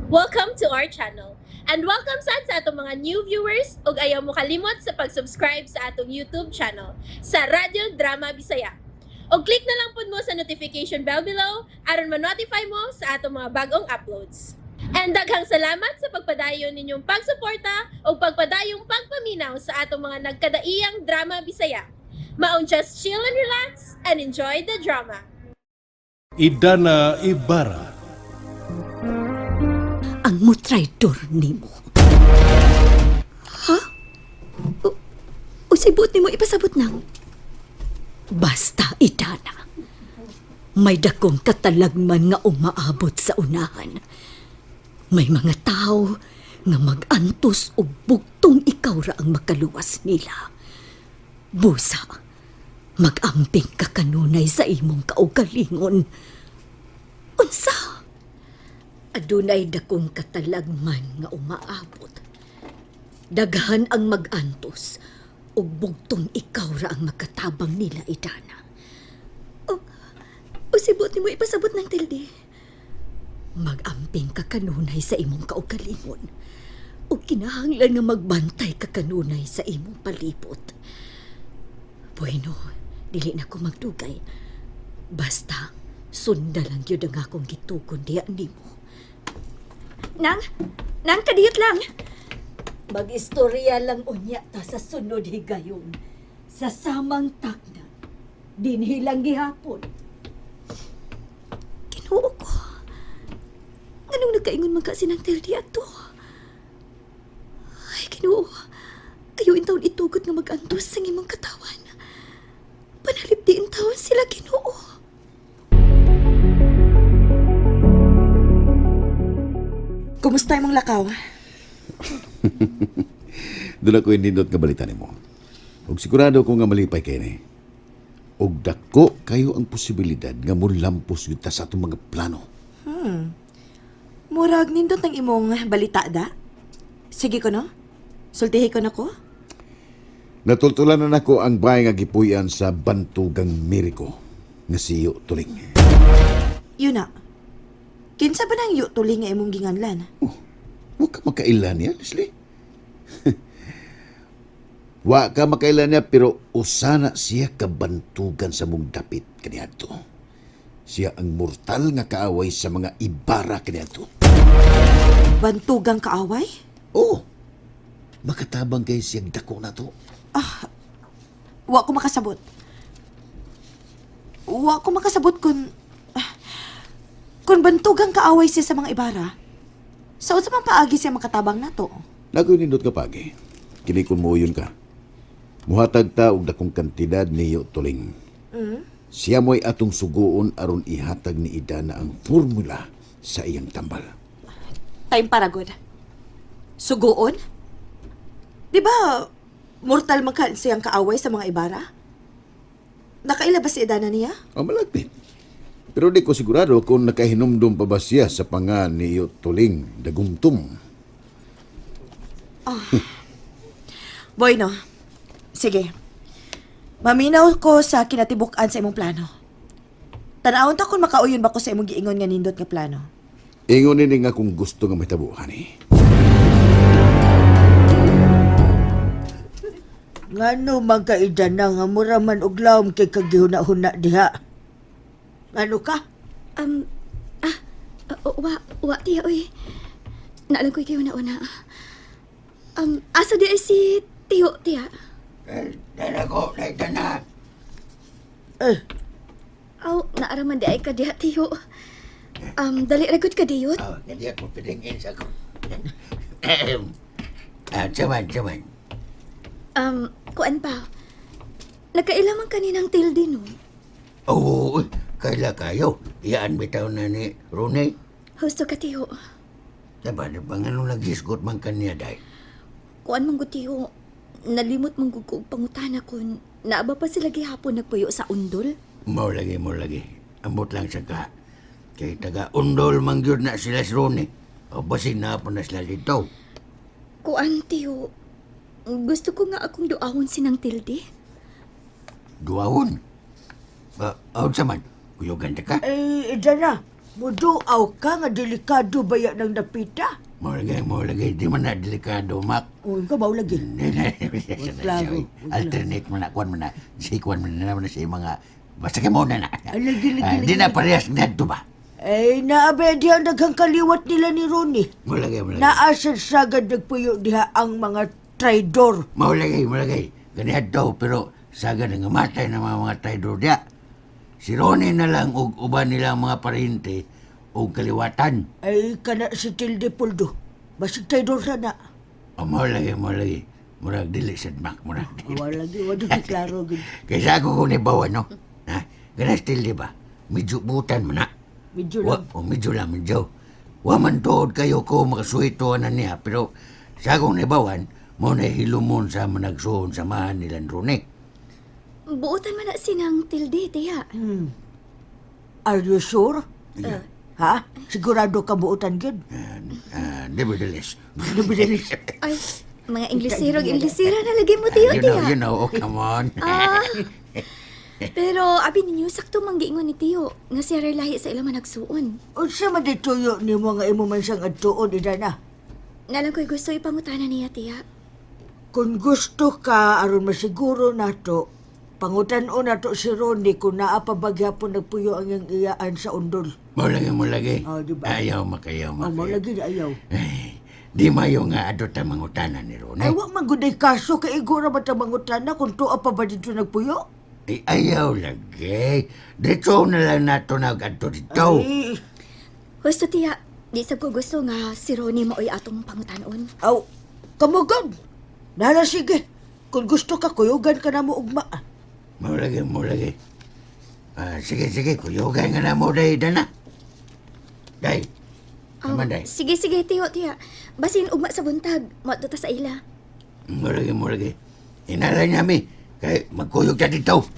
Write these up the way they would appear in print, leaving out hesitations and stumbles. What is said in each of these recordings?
Welcome to our channel. And welcome sad sa atong mga new viewers ug ayaw mo kalimot sa pag-subscribe sa atong YouTube channel sa Radyo Drama Bisaya. Og click na lang pud mo sa notification bell below aron ma-notify mo sa atong mga bagong uploads. And daghang salamat sa pagpadayon ninyong pagsuporta ug pagpadayong pagpaminaw sa atong mga nagkadaiyang drama Bisaya. Maong just chill and relax and enjoy the drama. Idana Ibarra. Ang mutraydor nimo. Ha? Unsay buot nimo ipasabot nang? Basta, Idana. May dakong katalagman nga umaabot sa unahan. May mga tao nga mag-antos og bugtong ikaw ra ang makaluwas nila. Busa, mag-amping ka kanunay sa imong kaugalingon. Unsa? Adunay dakong katalagman nga umaabot. Daghan ang mag-antos ug bugtong ikaw ra ang makatabang nila, Idana. O sibot nimo ipasabot ng tildi. Mag-amping ka kanunay sa imong kaugalingon ug kinahanglan nga magbantay ka kanunay sa imong palibot. Bueno, dili na ko magdugay. Basta, sunda lang gyud ang akong gitugon diya nimo. Nang, nang kadiyot lang. Mag-istorya lang unya ta sa sunod higayon. Sa samang takna. Dinhi lang gihapon. Ginoo ko. Nganong nagkaingon man ka sinang tildi ato? Ay, Ginoo. Ayaw intawon itugot nga mag-antos sa imong katawan. Panalipdi intawon sila, Ginoo. Kumusta imong lakaw? Doon ako nindot nga balita nimo. Ug sigurado ko nga malipay kay ni. Ug dako kayo ang posibilidad nga mulampos gyud ta sa atong mga plano. Murag nindot ang imong balita da. Sige ko no? Sultihi ko na ko? Natultulan na nako ang bahay nga gipuy-an sa Bantugang Miriko nga siyo tuling. Yun na. Kinsa ba nang yu tuli nga imong ginganlan? Oh, wa ka makaila niya, Leslie. Wa ka makaila niya pero usana siya kabantugan sa mong dapit kaniadto. Siya ang mortal nga kaaway sa mga Ibara kaniadto. Bantugang kaaway? Oo. Makatabang kay siyang dako na to. Wa ko makasabot. Wa ko makasabot kung bantugang kaaway siya sa mga Ibara. Sa unsa man paagi siya makatabang nato? Nakoy nindot ka pagi. Kini kun muuyon ka. Muhatag ta og dakong kantidad niyo tuling. Siya mo'y atong suguon aron ihatag ni Idana ang formula sa iyang tambal. Time paragod. Suguon? Di ba, mortal man ka siyang kaaway sa mga Ibara? Nakaila ba si Idana niya? O malagpit. Pero di ko sigurado kung nakahinumdum pa ba siya sa panga ni Iyo Tuling Dagumtum. Bueno, sige. Maminaw ko sa kinatibuk-an sa imong plano. Tanawon ta kung makauyon ba ko sa imong giingon nga nindot nga plano. Ingon nini nga kung gusto nga mahitabuhan eh. Ngano man ka na nga mura man og lawom kay kagihuna-huna diha. Ngano ka? Um, ah, wa, wa, tiya, oy. Naalam ko kayo na una. Asa di ay si Tiyo, tiya? Eh, dala ko, na. Eh, Aw, naaraman di ay ka diha, Tiyo. Dali ragot ka diyot. Oh, hindi ako piningin sa ko. Ah, saman, saman. Kuan pa. Nagkailaman kaninang tildi, no? Oo, uy, kaila kayo. Iyaan bitaw na ni Rooney. Husto ka, Tiyo. Diba, di ba nga nung naghisgot man kaniya, day? Kuan man gud, Tiyo. Nalimot man gud ko og pangutana kon naaba pa sila gihapon nagpuyo sa undol. Mao lagi, mao lagi. Ambot lang sa ka. Kay taga undol man gyud na sila si Rooney. O basin na po na sila dito. Kuan, Tiyo. Gusto ko nga akong duawon sinang tildi. Duawon. Ba, uh, saman. Kuyugan ta ka. eh, ida na. Muduaw ka nga delikado baya ng dapita. Mao lagi, mao lagi. Di man na delikado, Mak. Uy, ka ba lagi? Klaro. Alternate man na, kuan man na. Si kuan man na naman na si mga... Basta kay mo na na. Ay, lagi, lagi, Ah, Di lagi. na parehas na ba? Ay, naabe diha ang daghang kaliwat nila ni Ronnie. Mao lagi, mao lagi. Naa sa sagad nagpuyo diha ang mga traidor. Mao lagi, mao lagi. Ganihan daw, pero saga nga matay na mga traidor diya. Si Ronnie na lang og uban nila ang mga parente og kaliwatan. Ay, kana si Tilde Poldo. Basig traidor sana. O mao lagi, mao lagi. Murag dili sad mak, murag dili. Wala lagi, wala di klaro gid. Kaysa ako kung ibawan, no? Ha? Ganas til, di ba? Medyo butan man na. Medyo Wa, lang. o medyo lang, medyo. Wa man tuod kayo ko makasuhito na niya, pero sa akong nibawan, mo na hilumon sa managsuon sa mahan nilang Rone. Buotan man na sinang Tilde, tiya. Are you sure? Ha? Sigurado ka buotan gid. Nevertheless. Nevertheless. Ay, mga Inglesero, Inglesera na lagi mo, tiyo, you know, tiya. you know, oh, come on. Ah. Pero abi ninyo sakto mang giingon ni Tiyo nga siya ray lahi sa ilang managsuon. Unsa man di tuyo nimo nga imo man siyang adtuon ida na? Nalang ko'y gusto ipangutana niya, tiya. Kung gusto ka aron masiguro nato, pangutan-on nato si Ronnie kung naa pa ba gyapon nagpuyo ang iyang iyaan sa undol. Mo lagi, mo lagi. Oh, di ba? Ayaw, makayaw, Oh, mo makayaw. lagi na ayaw. Ay, di mayo nga ato ta mangutana ni Rone. Ay, wa man gud ay kaso kay igo ra ba ta mangutana kung tuwa pa ba dito nagpuyo? Ay, ayaw lagi. Dito na lang nato nag-adto dito. Ay, Husto, tiya. Di sab ko gusto nga si Ronnie maoy atong pangutanon. aw, kamugod. Nala sige. Kung gusto ka, kuyugan ka na mo ugma. Mo lagi, mo lagi. Ah, sige, sige, kuyugan nga na mo day dana. Day. Naman day. Sige, sige, tiyo, tiya. Basin ugma sa buntag, moadto ta sa ila. Mo lagi, mo lagi. Inalay nami kay magkuyog ta dito.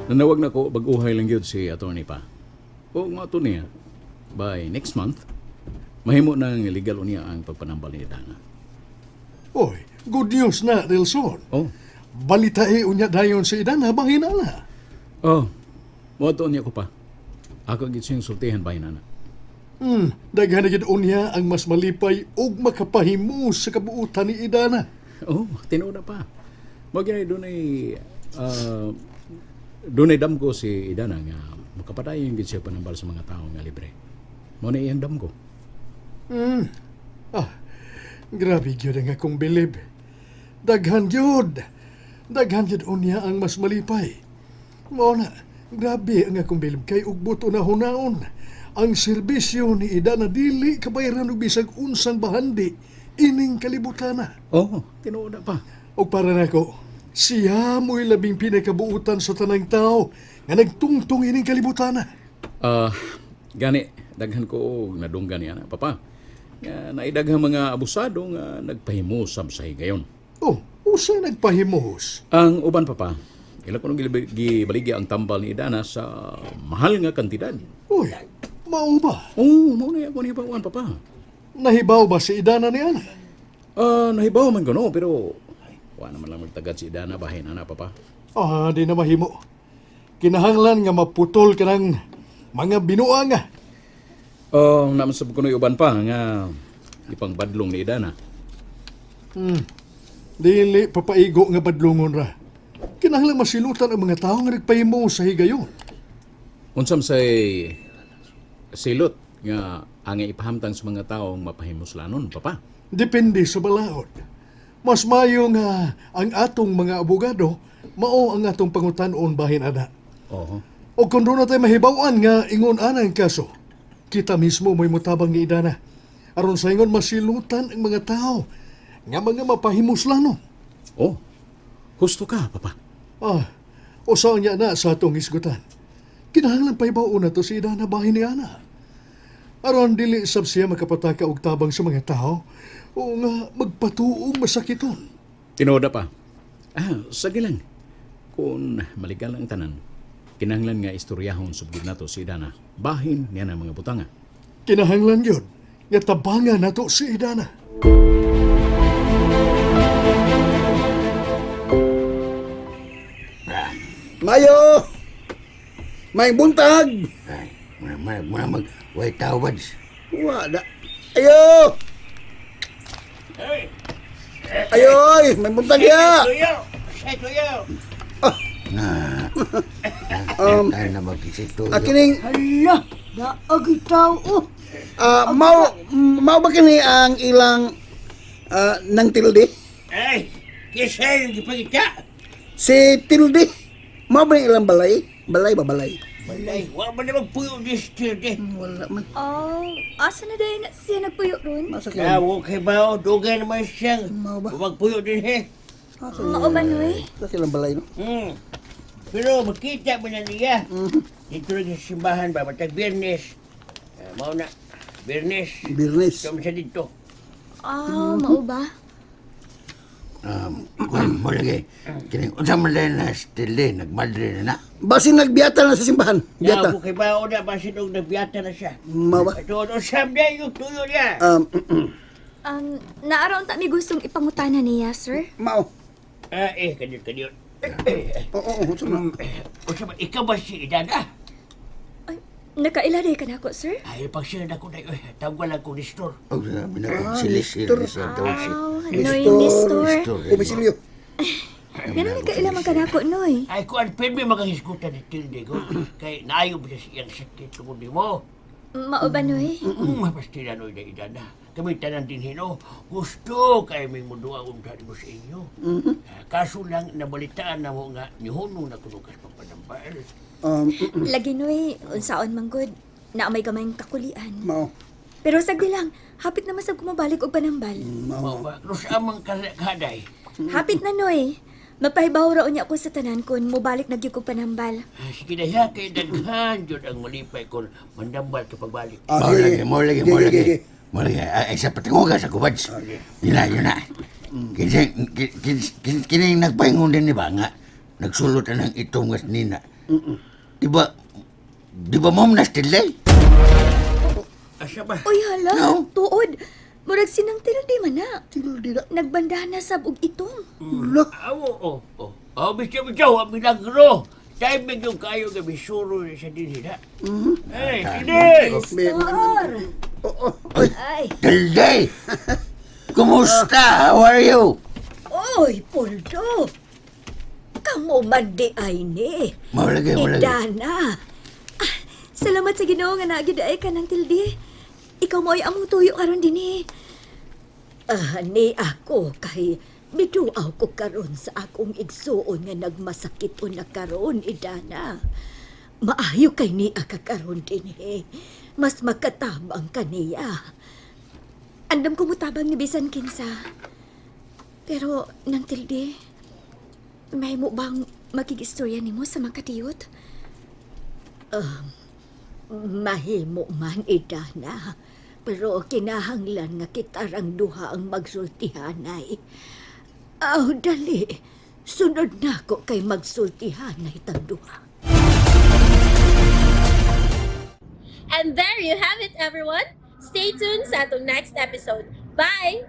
Nanawag na ko bag-uhay lang gyud si attorney pa. O nga to niya, by next month, mahimo nang legal unya ang pagpanambal ni Dana. Oy, good news na, Nelson. Oh, Balitae unya dayon si Idana, bahin na. oh, mo to niya ko pa. Ako gid siyang sultihan bahin ana. Daghan na gid unya ang mas malipay ug makapahimus sa kabuutan ni Idana. Oh, tinuod na pa. Mo gyud dunay dunay damgo si Idana nga makapadayon gid siya panambal sa mga tao nga libre. Mo na iyang damgo. Ah, grabe gyud ang akong bilib. Daghan gyud. Daghan gyud unya ang mas malipay. Mao na, grabe ang akong bilib kay ug buto na hunaon. Ang serbisyo ni Idana dili kabayaran og bisag unsang bahandi ining kalibutana. Oh, tinuod na pa. Og para nako, siya mo'y labing pinakabuutan sa tanang tao nga nagtungtong ining kalibutana. Ah, gani daghan ko og nadunggan niya na papa. Nga naidaghang mga abusado nga nagpahimusab sa higayon. Oh, usay nagpahimuhos. Ang uban papa, ila kuno gibaligya ang tambal ni Idana sa mahal nga kantidad. Uy, mao ba? Oh, mao na ako ni papa. Nahibaw ba si Idana ni Ana? Ah, nahibaw man kuno pero wa naman lang magtagad si Idana bahin ana papa. Ah, di na mahimo. Kinahanglan nga maputol ka ng mga binuang. Ah. Oh, naman sa kuno uban pa nga ipangbadlong ni Idana. Dili papaigo nga badlongon ra. Kinahanglan masilutan ang mga tao nga nagpahimo sa higayon. Unsam say silot nga ang ipahamtang sa mga taong mapahimuslanon papa. Depende sa balaod. Mas mayo nga ang atong mga abogado mao ang atong pangutan-on bahin ana. Oo. O kung doon na tayo mahibawan nga ingon ana ang kaso, kita mismo mo'y mutabang ni Idana. Aron sa ingon masilutan ang mga tao nga mga mapahimuslano. Oh, husto ka, papa. Ah, o saan niya na sa atong isgutan? Kinahanglan pa ibaw na to si Idana bahin ni Ana. Aron dili sab siya makapataka og tabang sa mga tao o nga magpatuong masakiton. Tinuod na pa. Ah, sige lang. Kung maligal ang tanan, kinahanglan nga istoryahon subgid nato si Idana. Bahin niya na mga butanga. Kinahanglan yun nga tabangan nato si Idana. May buntag. Ay, muna muna muna mag way tawads. Wala. Ayo! Ayoy, may buntag ya. Na. Tayo na magkisito. Akining Hala, naagi tao. ah, mao mao ba kini ang ilang nang tilde? Ay, kisa yung gipagita. Si Tilde. Mao ba yung ilang balay? Balay ba balay? Balay, wala ba naman puyo this tilde? Wala man. Oh, asa na din siya nagpuyo ron? Masa Ah, kini? okay ba? oh? Dugay naman siyang. Mao ba? Magpuyo din eh. Mao ba, Noy? Sa kilang balay no? Pero makita mo na niya. Dito rin sa simbahan ba, matag Biyernes. Ah, mao na, Biyernes. Birnes. Ito siya dito. Ah, mao ba? Kuan mo lagi. Kining unsa man lang na stile, nagmadre na na. Basin nagbiyata na sa simbahan. Biyata. Ya, okay ba o na basin og nagbiyata na siya. Mao ba? Ito ano sam niya yung tuyo niya. Naaraon ta mi gustong ipangutana niya, sir. Mao. Ah, eh kanyo kanyo. Oo, oo, unsa man? Unsa ba ikaw ba si Idana? Ay, nakaila day ka nako, sir? Ay pag siya na ko na eh, tawag lang ko Nestor. Oh, grabe na ko. Si Lisir, Lisir, tawag si Oh, Noy, Nestor. Komisilyo. Ngano nakaila man ka nako, Noy? Ay kuan pirmi makahisgutan ni Tilde ko kay naayo ba siya sa iyang sakit tungod nimo. Mao ba, Noy? Pastila no ida idana. Kami tanan din hino. Gusto kay may muduha unta nimo sa inyo. Ah, kaso lang nabalitaan na mo nga nihunong na kuno kas papanambal. Lagi, Noy, unsaon man gud. Na may gamayng kakulian. Mao. Pero sagdi lang, hapit na masag kumabalik og panambal. Mao ba? Pero sa amang kaday. Hapit na, Noy. Magpahibaw ra unya ko sa tanan kun mobalik na gyud kog panambal. Ah, sige na siya, kay daghan jud ang malipay kon mandambal ka pagbalik. Ah, Mao sige, lagi, mao lagi, sige, mao sige, lagi. sige. Mao lagi. Ay, sa patinguga sa kubads. Yun na, yun na. Kinsa, kining nagpaingon din ni ba nga, nagsulot na ng itong nga nina. Di ba, di ba mom na stilay? Asa ba? Uy, hala, No. tuod. Murag sinang tildi man na. Tilde na. Nagbanda na sab og itong. Lo. Awo, oh, oh. Oh, bitaw, bitaw, ang milagro. Timing yung kayo nga misuro na sa dinhina. Hey, sige! Nestor! Oo. Ay, Tilday! Kumusta? How are you? oy, Poldo. Kamo man di ay ni. Mao lagi, mao lagi. Idana. Ah, salamat sa Ginoo nga nagyud ay ka ng tildi. Ikaw mo ay among tuyo karon dinhi. Ah, ni ako kay miduaw ko karon sa akong igsuon nga nagmasakit o na karon, Idana. Maayo kay ni ka karon dinhi. Mas makatabang kaniya. Andam ko mutabang ni bisan kinsa. Pero nang tildi, may mo bang makigistorya nimo sa mga katiyot? Mahimo man, Idana. Pero kinahanglan nga kitarang duha ang magsultihanay. Aw, dali. Sunod na ko kay magsultihanay tang duha. And there you have it, everyone. Stay tuned sa atong next episode. Bye!